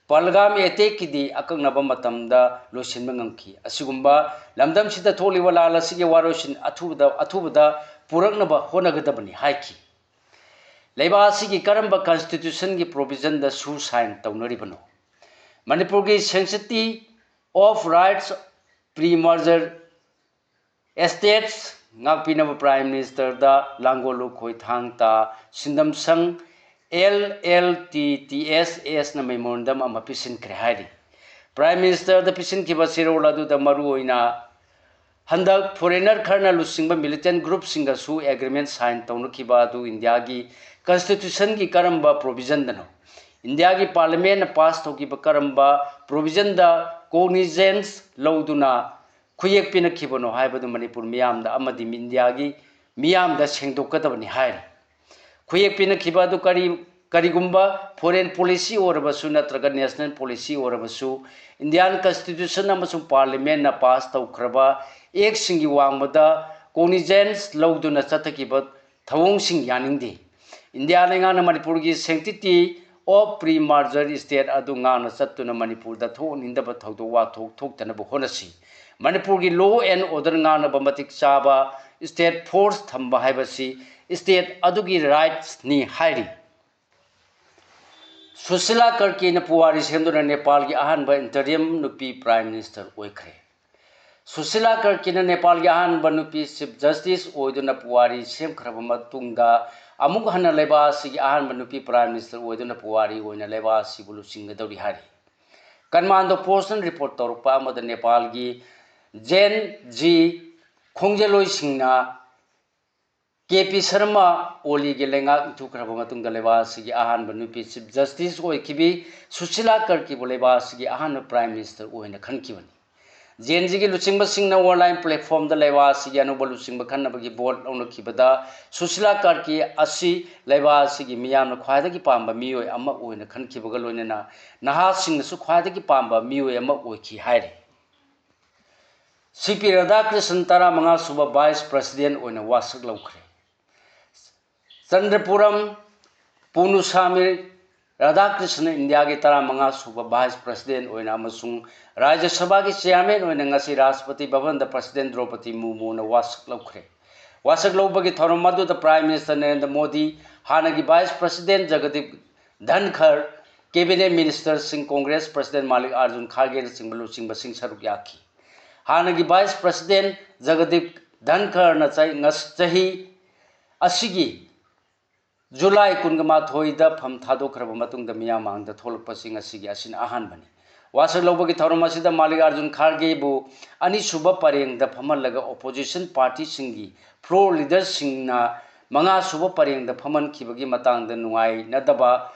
ꯄꯍꯜꯒꯥꯝ attackꯀꯤꯗꯤ ꯑꯀꯛꯅꯕ ꯃꯇꯝꯗ ꯂꯣꯏꯁꯤꯟꯕ ꯉꯝꯈꯤ꯫ ꯑꯁꯤꯒꯨꯝꯕ ꯂꯝꯗꯝꯁꯤꯗ ꯊꯣꯛꯂꯤꯕ ꯂꯥꯜ ꯑꯁꯤꯒꯤ ꯋꯥꯔꯣꯏꯁꯤꯟ ꯑꯊꯨꯕꯗ, ꯑꯊꯨꯕꯗ ꯄꯨꯔꯛꯅꯕ ꯍꯣꯠꯅꯒꯗꯕꯅꯤ ꯍꯥꯏꯈꯤ꯫ ꯂꯩꯕꯥꯛ ꯑꯁꯤꯒꯤ ꯀꯔꯝꯕ constitutionꯒꯤ provisionꯗ ꯁꯨ sign ꯇꯧꯅꯔꯤꯕꯅꯣ? ꯃꯅꯤꯄꯨꯔꯒꯤ sanctity of rights, pre-merger status ꯉꯥꯛꯄꯤꯅꯕ Prime Ministerꯗ ꯂꯥꯡꯒꯣꯜ ꯂꯨꯈꯣꯏ ꯊꯥꯡ ꯇꯥ ꯁꯤꯟꯗꯝ ꯁꯪ, L L T T S Sꯅ memorandum ꯑꯃ ꯄꯤꯁꯤꯟꯈ꯭ꯔꯦ ꯍꯥꯏꯔꯤ꯫ Prime Ministerꯗ ꯄꯤꯁꯤꯟꯈꯤꯕ ꯆꯦꯔꯣꯜ ꯑꯗꯨꯗ ꯃꯔꯨꯑꯣꯏꯅ ꯍꯟꯗꯛ foreigner ꯈꯔꯅ ꯂꯨꯆꯤꯡꯕ militant groupꯁꯤꯡꯒꯁꯨ agreement sign ꯇꯧꯅꯈꯤꯕ ꯑꯗꯨ ꯏꯟꯗꯤꯌꯥꯒꯤ constitutionꯒꯤ ꯀꯔꯝꯕ provisionꯗꯅꯣ? ꯏꯟꯗꯤꯌꯥꯒꯤ parliamentꯅ pass ꯇꯧꯈꯤꯕ ꯀꯔꯝꯕ provisionꯗ cognizance ꯂꯧꯗꯨꯅ ꯈꯨꯌꯦꯛ ꯄꯤꯅꯈꯤꯕꯅꯣ ꯍꯥꯏꯕꯗꯨ ꯃꯅꯤꯄꯨꯔ ꯃꯤꯌꯥꯝꯗ ꯑꯃꯗꯤ ꯏꯟꯗꯤꯌꯥꯒꯤ ꯃꯤꯌꯥꯝꯗ ꯁꯦꯡꯗꯣꯛꯀꯗꯕꯅꯤ ꯍꯥꯏꯔꯤ꯫ ꯈꯨꯌꯦꯛ ꯄꯤꯅꯈꯤꯕ ꯑꯗꯨ ꯀꯔꯤ, ꯀꯔꯤꯒꯨꯝꯕ foreign policy ꯑꯣꯏꯔꯕꯁꯨ ꯅꯠꯇ꯭ꯔꯒ national policy ꯑꯣꯏꯔꯕꯁꯨ, Indian constitution ꯑꯃꯁꯨꯡ parliamentꯅ pass ꯇꯧꯈ꯭ꯔꯕ actꯁꯤꯡꯒꯤ ꯋꯥꯡꯃꯗ cognizance ꯂꯧꯗꯨꯅ ꯆꯠꯊꯈꯤꯕ ꯊꯧꯑꯣꯡꯁꯤꯡ ꯌꯥꯅꯤꯡꯗꯦ꯫ ꯏꯟꯗꯤꯌꯥ ꯂꯩꯉꯥꯛꯅ ꯃꯅꯤꯄꯨꯔꯒꯤ sanctity of pre-merger state ꯑꯗꯨ ꯉꯥꯛꯅ ꯆꯠꯇꯨꯅ ꯃꯅꯤꯄꯨꯔꯗ ꯊꯣꯛꯍꯟꯅꯤꯡꯗꯕ ꯊꯧꯗꯣꯛ ꯋꯥꯊꯣꯛ ꯊꯣꯛꯇꯅꯕ ꯍꯣꯠꯅꯁꯤ꯫ ꯃꯅꯤꯄꯨꯔꯒꯤ law and order ꯉꯥꯛꯅꯕ ꯃꯇꯤꯛ ꯆꯥꯕ state force ꯊꯝꯕ ꯍꯥꯏꯕꯁꯤ state ꯑꯗꯨꯒꯤ rightsꯅꯤ ꯍꯥꯏꯔꯤ꯫ ꯁꯨꯁꯤꯂꯥ ꯀꯔꯀꯤꯅ ꯄꯨꯋꯥꯔꯤ ꯁꯦꯝꯗꯨꯅ ꯅꯦꯄꯥꯜꯒꯤ ꯑꯍꯥꯟꯕ interim ꯅꯨꯄꯤ prime minister ꯑꯣꯏꯈ꯭ꯔꯦ꯫ ꯁꯨꯁꯤꯂꯥ ꯀꯔꯀꯤꯅ ꯅꯦꯄꯥꯜꯒꯤ ꯑꯍꯥꯟꯕ ꯅꯨꯄꯤ chief justice ꯑꯣꯏꯗꯨꯅ ꯄꯨꯋꯥꯔꯤ ꯁꯦꯝꯈ꯭ꯔꯕ ꯃꯇꯨꯡꯗ ꯑꯃꯨꯛ ꯍꯟꯅ ꯂꯩꯕꯥꯛ ꯑꯁꯤꯒꯤ ꯑꯍꯥꯟꯕ ꯅꯨꯄꯤ prime minister ꯑꯣꯏꯗꯨꯅ ꯄꯨꯋꯥꯔꯤ ꯑꯣꯏꯅ ꯂꯩꯕꯥꯛ ꯑꯁꯤꯕꯨ ꯂꯨꯆꯤꯡꯒꯗꯧꯔꯤ ꯍꯥꯏꯔꯤ꯫ ꯀꯟꯃꯥꯟꯗꯣ ꯄꯣꯁꯅ report ꯇꯧꯔꯛꯄ ꯑꯃꯗ ꯅꯦꯄꯥꯜꯒꯤ Gen Z ꯈꯣꯡꯖꯦꯜꯂꯣꯏꯁꯤꯡꯅ K P Sharma ꯑꯣꯂꯤꯒꯤ ꯂꯩꯉꯥꯛ ꯏꯟꯊꯨꯈ꯭ꯔꯕ ꯃꯇꯨꯡꯗ ꯂꯩꯕꯥꯛ ꯑꯁꯤꯒꯤ ꯑꯍꯥꯟꯕ ꯅꯨꯄꯤ chief justice ꯑꯣꯏꯈꯤꯕꯤ ꯁꯨꯁꯤꯂꯥ ꯀꯔꯀꯤꯕꯨ ꯂꯩꯕꯥꯛ ꯑꯁꯤꯒꯤ ꯑꯍꯥꯟꯕ prime minister ꯑꯣꯏꯅ ꯈꯟꯈꯤꯕꯅꯤ꯫ Gen Zꯒꯤ ꯂꯨꯆꯤꯡꯕꯁꯤꯡꯅ online platformꯗ ꯂꯩꯕꯥꯛ ꯑꯁꯤꯒꯤ ꯑꯅꯧꯕ ꯂꯨꯆꯤꯡꯕ ꯈꯟꯅꯕꯒꯤ vote ꯂꯧꯅꯈꯤꯕꯗ ꯁꯨꯁꯤꯂꯥ ꯀꯔꯀꯤ ꯑꯁꯤ ꯂꯩꯕꯥꯛ ꯑꯁꯤꯒꯤ ꯃꯤꯌꯥꯝꯅ ꯈ꯭ꯋꯥꯏꯗꯒꯤ ꯄꯥꯝꯕ ꯃꯤꯑꯣꯏ ꯑꯃ ꯑꯣꯏꯅ ꯈꯟꯈꯤꯕꯒ ꯂꯣꯏꯅꯅ ꯅꯍꯥꯁꯤꯡꯅꯁꯨ ꯈ꯭ꯋꯥꯏꯗꯒꯤ ꯄꯥꯝꯕ ꯃꯤꯑꯣꯏ ꯑꯃ ꯑꯣꯏꯈꯤ ꯍꯥꯏꯔꯤ꯫ ꯁꯤ ꯄꯤ ꯔꯥꯙꯥꯀ꯭ꯔꯤꯁꯟ ꯇꯔꯥꯃꯉꯥ ꯁꯨꯕ vice president ꯑꯣꯏꯅ ꯋꯥꯁꯛ ꯂꯧꯈ꯭ꯔꯦ꯫ ꯆꯟꯗ꯭ꯔꯄꯨꯔꯝ ꯄꯨꯅꯨꯁꯥꯃꯤ ꯔꯥꯙꯥꯀ꯭ꯔꯤꯁꯟ ꯏꯟꯗꯤꯌꯥꯒꯤ ꯇꯔꯥꯃꯉꯥ ꯁꯨꯕ vice president ꯑꯣꯏꯅ ꯑꯃꯁꯨꯡ ꯔꯥꯖ꯭ꯌ ꯁꯚꯥꯒꯤ chairman ꯑꯣꯏꯅ ꯉꯁꯤ ꯔꯥꯁꯇ꯭ꯔꯄꯇꯤ ꯚꯕꯟꯗ president ꯗ꯭ꯔꯧꯄꯗꯤ ꯃꯨꯔꯃꯨꯅ ꯋꯥꯁꯛ ꯂꯧꯈ꯭ꯔꯦ꯫ ꯋꯥꯁꯛ ꯂꯧꯕꯒꯤ ꯊꯧꯔꯝ ꯑꯗꯨꯗ prime minister ꯅꯔꯦꯟꯗ꯭ꯔ ꯃꯣꯗꯤ, ꯍꯥꯟꯅꯒꯤ vice president ꯖꯒꯗꯤꯞ ꯙꯟꯈꯔ, cabinet ministerꯁꯤꯡ, Congress president ꯃꯥꯂꯤꯛ ꯑꯥꯔꯖꯨꯟ ꯈꯥꯔꯒꯦꯅꯆꯤꯡꯕ ꯂꯨꯆꯤꯡꯕꯁꯤꯡ ꯁꯔꯨꯛ ꯌꯥꯈꯤ꯫ ꯍꯥꯟꯅꯒꯤ vice president ꯖꯒꯗꯤꯞ ꯙꯟꯈꯔꯅ ꯆꯍꯤ, ꯉꯁ-, ꯆꯍꯤ ꯑꯁꯤꯒꯤ ꯖꯨꯂꯥꯏ ꯀꯨꯟꯒ ꯃꯥꯊꯣꯏꯗ ꯐꯝ ꯊꯥꯗꯣꯛꯈ꯭ꯔꯕ ꯃꯇꯨꯡꯗ ꯃꯤꯌꯥꯝ ꯃꯥꯡꯗ ꯊꯣꯛꯂꯛꯄꯁꯤ ꯉꯁꯤꯒꯤ ꯑꯁꯤꯅ ꯑꯍꯥꯟꯕꯅꯤ꯫ ꯋꯥꯁꯛ ꯂꯧꯕꯒꯤ ꯊꯧꯔꯝ ꯑꯁꯤꯗ ꯃꯥꯜꯂꯤꯀꯥꯔꯖꯨꯟ ꯈꯥꯔꯒꯦꯕꯨ ꯑꯅꯤꯁꯨꯕ ꯄꯔꯦꯡꯗ ꯐꯝꯍꯜꯂꯒ opposition partyꯁꯤꯡꯒꯤ floor leaderꯁꯤꯡꯅ ꯃꯉꯥꯁꯨꯕ ꯄꯔꯦꯡꯗ ꯐꯝꯍꯟꯈꯤꯕꯒꯤ ꯃꯇꯥꯡꯗ ꯅꯨꯡꯉꯥꯏꯅꯗꯕ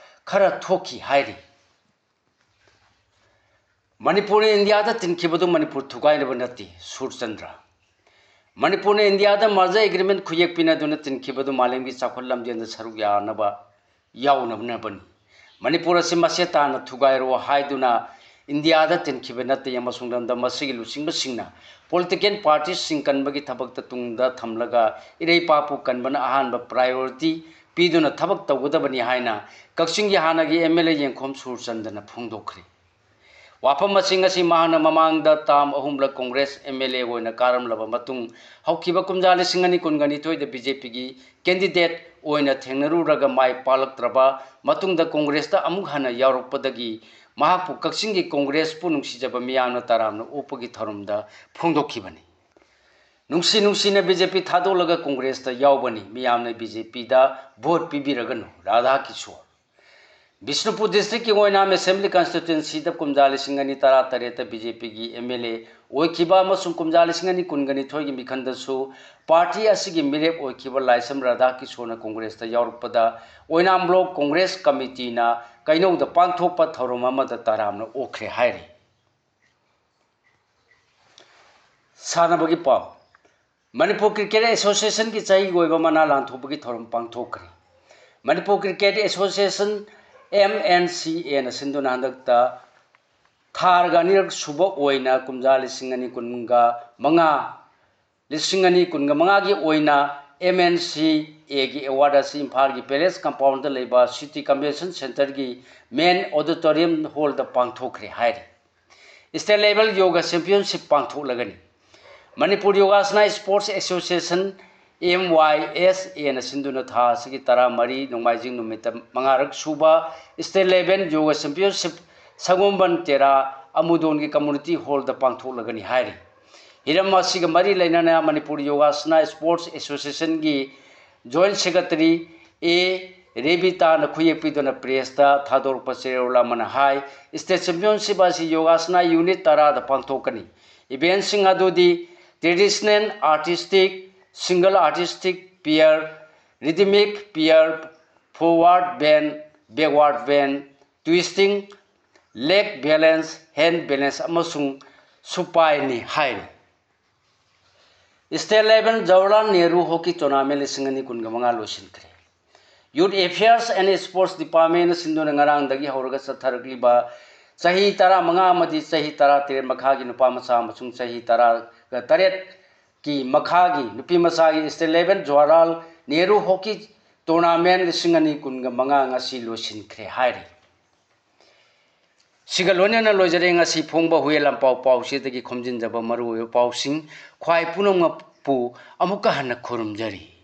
ꯈꯔ ꯊꯣꯛꯈꯤ ꯍꯥꯏꯔꯤ꯫ ꯃꯅꯤꯄꯨꯔꯅ ꯏꯟꯗꯤꯌꯥꯗ ꯇꯤꯟꯈꯤꯕꯗꯨ ꯃꯅꯤꯄꯨꯔ ꯊꯨꯒꯥꯏꯅꯕ ꯅꯠꯇꯦ, ꯁꯨꯔꯆꯟꯗ꯭ꯔ꯫ ꯃꯅꯤꯄꯨꯔꯅ ꯏꯟꯗꯤꯌꯥꯗ merger agreement ꯈꯨꯌꯦꯛ ꯄꯤꯅꯗꯨꯅ ꯇꯤꯟꯈꯤꯕꯗꯨ ꯃꯥꯂꯦꯝꯒꯤ ꯆꯥꯎꯈꯠ ꯂꯝꯖꯦꯜꯗ ꯁꯔꯨꯛ ꯌꯥꯅꯕ, ꯌꯥꯎꯅꯕꯅꯤ꯫ ꯃꯅꯤꯄꯨꯔ ꯑꯁꯤ ꯃꯁꯦ ꯇꯥꯅ ꯊꯨꯒꯥꯏꯔꯣ ꯍꯥꯏꯗꯨꯅ ꯏꯟꯗꯤꯌꯥꯗ ꯇꯤꯟꯈꯤꯕ ꯅꯠꯇꯦ ꯑꯃꯁꯨꯡ ꯂꯝꯗꯝ ꯑꯁꯤꯒꯤ ꯂꯨꯆꯤꯡꯕꯁꯤꯡꯅ political partyꯁꯤꯡ ꯀꯟꯕꯒꯤ ꯊꯕꯛꯇ ꯇꯨꯡꯗ ꯊꯝꯂꯒ ꯏꯔꯩꯄꯥꯛꯄꯨ ꯀꯟꯕꯅ ꯑꯍꯥꯟꯕ priority ꯄꯤꯗꯨꯅ ꯊꯕꯛ ꯇꯧꯒꯗꯕꯅꯤ ꯍꯥꯏꯅ ꯀꯛꯆꯤꯡꯒꯤ ꯍꯥꯟꯅꯒꯤ MLA ꯌꯦꯡꯈꯣꯝ ꯁꯨꯔꯆꯟꯗ꯭ꯔꯅ ꯐꯣꯡꯗꯣꯛꯈ꯭ꯔꯦ꯫ ꯋꯥꯐꯝ ꯑꯁꯤꯡ ꯑꯁꯤ ꯃꯍꯥꯛꯅ ꯃꯃꯥꯡꯗ term ꯑꯍꯨꯝꯂꯛ Congress MLA ꯑꯣꯏꯅ ꯀꯥꯔꯝꯂꯕ ꯃꯇꯨꯡ ꯍꯧꯈꯤꯕ ꯀꯨꯝꯖꯥ ꯂꯤꯁꯤꯡ ꯑꯅꯤ ꯀꯨꯟꯒ ꯅꯤꯊꯣꯏꯗ BJPꯒꯤ candidate ꯑꯣꯏꯅ ꯊꯦꯡꯅꯔꯨꯔꯒ ꯃꯥꯏ ꯄꯥꯛꯂꯛꯇ꯭ꯔꯕ ꯃꯇꯨꯡꯗ Congressꯇ ꯑꯃꯨꯛ ꯍꯟꯅ ꯌꯥꯎꯔꯛꯄꯗꯒꯤ ꯃꯍꯥꯛꯄꯨ ꯀꯛꯆꯤꯡꯒꯤ Congressꯄꯨ ꯅꯨꯡꯁꯤꯖꯕ ꯃꯤꯌꯥꯝꯅ ꯇꯔꯥꯝꯅ ꯑꯣꯛꯄꯒꯤ ꯊꯧꯔꯝꯗ ꯐꯣꯡꯗꯣꯛꯈꯤꯕꯅꯤ꯫ ꯅꯨꯡꯁꯤ ꯅꯨꯡꯁꯤꯅ BJP ꯊꯥꯗꯣꯛꯂꯒ Congressꯇ ꯌꯥꯎꯕꯅꯤ, ꯃꯤꯌꯥꯝꯅ BJPꯗ vote ꯄꯤꯕꯤꯔꯒꯅꯨ, ꯔꯥꯙꯥ ꯀꯤꯁꯣꯔ꯫ ꯕꯤꯁꯅꯨꯄꯨꯔ districtꯀꯤ ꯑꯣꯏꯅꯥꯝ Assembly Constituencyꯗ ꯀꯨꯝꯖꯥ ꯂꯤꯁꯤꯡ ꯑꯅꯤ ꯇꯔꯥꯇꯔꯦꯠꯇ BJPꯒꯤ MLA ꯑꯣꯏꯈꯤꯕ ꯑꯃꯁꯨꯡ ꯀꯨꯝꯖꯥ ꯂꯤꯁꯤꯡ ꯑꯅꯤ ꯀꯨꯟꯒ ꯅꯤꯊꯣꯏꯒꯤ ꯃꯤꯈꯜꯗꯁꯨ party ꯑꯁꯤꯒꯤ ꯃꯤꯔꯦꯞ ꯑꯣꯏꯈꯤꯕ ꯂꯥꯏꯁ꯭ꯔꯝ ꯔꯥꯙꯥ ꯀꯤꯁꯣꯔꯅ Congressꯇ ꯌꯥꯎꯔꯛꯄꯗ ꯑꯣꯏꯅꯥꯝ block Congress committeeꯅ ꯀꯩꯅꯧꯗ ꯄꯥꯡꯊꯣꯛꯄ ꯊꯧꯔꯝ ꯑꯃꯗ ꯇꯔꯥꯝꯅ ꯑꯣꯛꯈ꯭ꯔꯦ ꯍꯥꯏꯔꯤ꯫ ꯁꯥꯟꯅꯕꯒꯤ ꯄꯥꯎ꯫ ꯃꯅꯤꯄꯨꯔ Cricket Associationꯒꯤ ꯆꯍꯤꯒꯤ ꯑꯣꯏꯕ ꯃꯅꯥ ꯂꯥꯟꯊꯣꯛꯄꯒꯤ ꯊꯧꯔꯝ ꯄꯥꯡꯊꯣꯛꯈ꯭ꯔꯦ꯫ ꯃꯅꯤꯄꯨꯔ Cricket Association, MNCAꯅ ꯁꯤꯟꯗꯨꯅ ꯍꯟꯗꯛꯇ ꯊꯥꯔꯒ ꯑꯅꯤꯔꯛ ꯁꯨꯕ ꯑꯣꯏꯅ ꯀꯨꯝꯖꯥ ꯂꯤꯁꯤꯡ ꯑꯅꯤ ꯀꯨꯟꯒ ꯃꯉꯥ, ꯂꯤꯁꯤꯡ ꯑꯅꯤ ꯀꯨꯟꯒ ꯃꯉꯥꯒꯤ ꯑꯣꯏꯅ MNCAꯒꯤ award ꯑꯁꯤ ꯏꯝꯐꯥꯜꯒꯤ Palace Compoundꯗ ꯂꯩꯕ City Convention Centreꯒꯤ main auditorium hallꯗ ꯄꯥꯡꯊꯣꯛꯈ꯭ꯔꯦ ꯍꯥꯏꯔꯤ꯫ State level yoga championship ꯄꯥꯡꯊꯣꯛꯂꯒꯅꯤ꯫ Manipur ꯌꯣꯒꯥꯁꯅꯥ Sports Association, MYSAꯅ ꯁꯤꯟꯗꯨꯅ ꯊꯥ ꯑꯁꯤꯒꯤ ꯇꯔꯥꯃꯔꯤ ꯅꯣꯡꯃꯥꯏꯖꯤꯡ ꯅꯨꯃꯤꯠꯇ ꯃꯉꯥꯔꯛ ꯁꯨꯕ state level yoga championship ꯁꯒꯣꯝꯕꯟ ꯇꯦꯔꯥ ꯑꯃꯨꯗꯣꯟꯒꯤ community hallꯗ ꯄꯥꯡꯊꯣꯛꯂꯒꯅꯤ ꯍꯥꯏꯔꯤ꯫ ꯍꯤꯔꯝ ꯑꯁꯤꯒ ꯃꯔꯤ ꯂꯩꯅꯅ Manipur ꯌꯣꯒꯥꯁꯅꯥ Sports Associationꯒꯤ Joint Secretary A ꯔꯦꯕꯤꯇꯥꯅ ꯈꯨꯌꯦꯛ ꯄꯤꯗꯨꯅ ꯄ꯭ꯔꯦꯁꯇ ꯊꯥꯗꯣꯔꯛꯄ ꯆꯦꯔꯣꯜ ꯑꯃꯅ ꯍꯥꯏ, ꯁ꯭ꯇꯦꯠ ꯆꯦꯝꯄꯤꯌꯟꯁꯤꯞ ꯑꯁꯤ ꯌꯣꯒꯥꯁꯅꯥ ꯌꯨꯅꯤꯠ ꯇꯔꯥꯗ ꯄꯥꯡꯊꯣꯛꯀꯅꯤ꯫ ꯏꯚꯦꯟꯁꯤꯡ ꯑꯗꯨꯗꯤ traditional artistic, single artistic pair, rhythmic pair, forward bend, backward bend, twisting, leg balance, hand balance ꯑꯃꯁꯨꯡ ꯁꯨꯄꯥꯏꯅꯤ ꯍꯥꯏꯔꯤ꯫ State level Jawaharlal Nehru hockey tournament ꯂꯤꯁꯤꯡ ꯑꯅꯤ ꯀꯨꯟꯒ ꯃꯉꯥ ꯂꯣꯏꯁꯤꯟꯈ꯭ꯔꯦ꯫ ꯌꯨꯠ ꯑꯦꯐꯤꯌꯔꯁ ꯑꯦꯟ ꯁ꯭ꯄꯣꯔꯠꯁ ꯗꯤꯄꯥꯔꯠꯃꯦꯟꯅ ꯁꯤꯟꯗꯨꯅ ꯉꯔꯥꯡꯗꯒꯤ ꯍꯧꯔꯒ ꯆꯠꯊꯔꯛꯂꯤꯕ ꯆꯍꯤ ꯇꯔꯥꯃꯉꯥ ꯑꯃꯗꯤ ꯆꯍꯤ ꯇꯔꯥꯇꯔꯦꯠ ꯃꯈꯥꯒꯤ ꯅꯨꯄꯥ ꯃꯆꯥ ꯑꯃꯁꯨꯡ ꯆꯍꯤ ꯇꯔꯥꯒ ꯇꯔꯦꯠ ꯀꯤ ꯃꯈꯥꯒꯤ ꯅꯨꯄꯤ ꯃꯆꯥꯒꯤ state level Jawaharlal Nehru hockey tournament ꯂꯤꯁꯤꯡ ꯑꯅꯤ ꯀꯨꯟꯒ ꯃꯉꯥ ꯉꯁꯤ ꯂꯣꯏꯁꯤꯟꯈ꯭ꯔꯦ ꯍꯥꯏꯔꯤ꯫ ꯁꯤꯒ ꯂꯣꯏꯅꯅ ꯂꯣꯏꯖꯔꯦ ꯉꯁꯤ ꯐꯣꯡꯕ ꯍꯨꯏꯌꯦꯟ ꯂꯥꯟꯄꯥꯎ ꯄꯥꯎꯆꯦꯗꯒꯤ ꯈꯣꯝꯖꯤꯟꯖꯕ ꯃꯔꯨꯑꯣꯏꯕ ꯄꯥꯎꯁꯤꯡ꯫ ꯈ꯭ꯋꯥꯏ ꯄꯨꯝꯅꯃꯛꯄꯨ ꯑꯃꯨꯛꯀ ꯍꯟꯅ ꯈꯨꯔꯨꯝꯖꯔꯤ꯫